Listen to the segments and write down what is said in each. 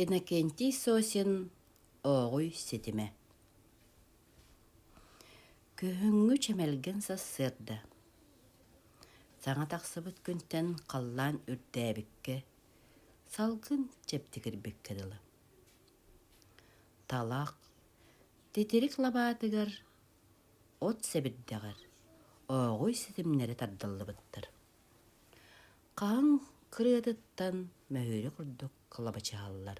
Иннокентий Сосин Ооҕуй ситимэ Күһүҥҥү чэмэлгэн сарсыарда Саҥа тахсыбыт күнтэн халлаан үрдээбиккэ, салгын чэбдигирбиккэ дылы. Талах, титирик лабаатыгар, от сэбирдэҕэр ооҕуй ситимнэрэ тардыллыбыттар. Хаһыҥ кырыатыттан мөһүүрэ курдук кылабачыһаллар.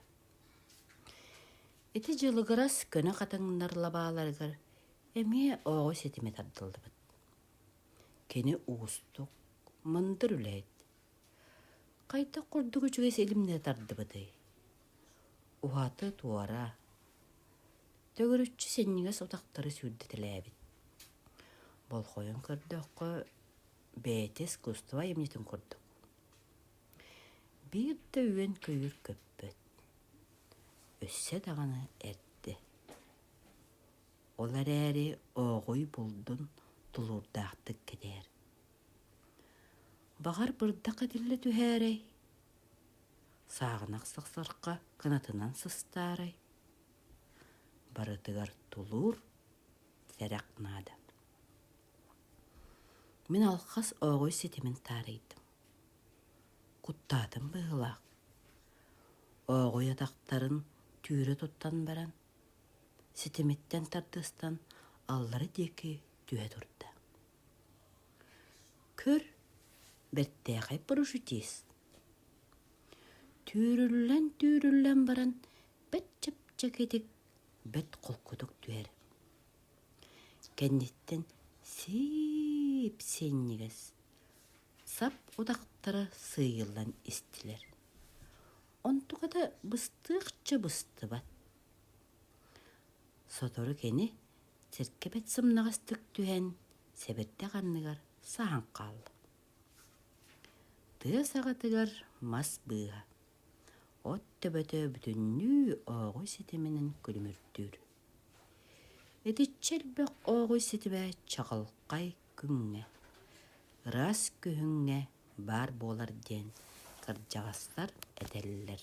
Ити дьылыгырас көнө хатыҥнар лабааларыгар эмиэ ооҕуй ситимэ тардыллыбыт. Кини уустук, мындыр үлэһит. Хайдах курдук үчүгэй силимнэ тардыбытый? Уһаты-туора, төгүрүччү синньигэс утахтары сүүрдэтэлээбит. Болҕойон көрдөххө, бэйэтэ искусство айымньытын курдук. Биир да үөн-көйүүр көппөт. Өссө даҕаны эрдэ. Ол эрээри ооҕуй булдун тулуурдаахтык кэтээр. Баҕар бырдах этиллэ түһээрэй, сааҕынах сахсарха кынатынан сыстаарай. Барытыгар тулуур, сэрэх наада. Мин алхас ооҕуй ситимин таарыйдым. Куттаатым быһыылаах. Ооҕуй атахтарын түүрэ туттан баран, ситимиттэн тардыстан аллара диэки түһэ турда. Көр, бэртээхэй парашютист. Түүрүллэн-түүрүллэн баран бэрт чэпчэкитик, бэрт холкутук түһэр. Кэнниттэн сип-синньигэс, сап утахтара сыыйыллан истилэр. Онтуката быстыахча быстыбат. Сотору кини сиргэ бэрт сымнаҕастык түһэн, сэбирдэх анныгар саһан хаалла. Тыа саҕатыгар мас быыһа, от төбөтө бүтүннүү ооҕуй ситиминэн күлүмүрдүүр. Итиччэ элбэх ооҕуй ситимэ чаҕылхай күҥҥэ, ыраас күһүҥҥэ баар буолар диэн кырдьаҕастар этэллэр.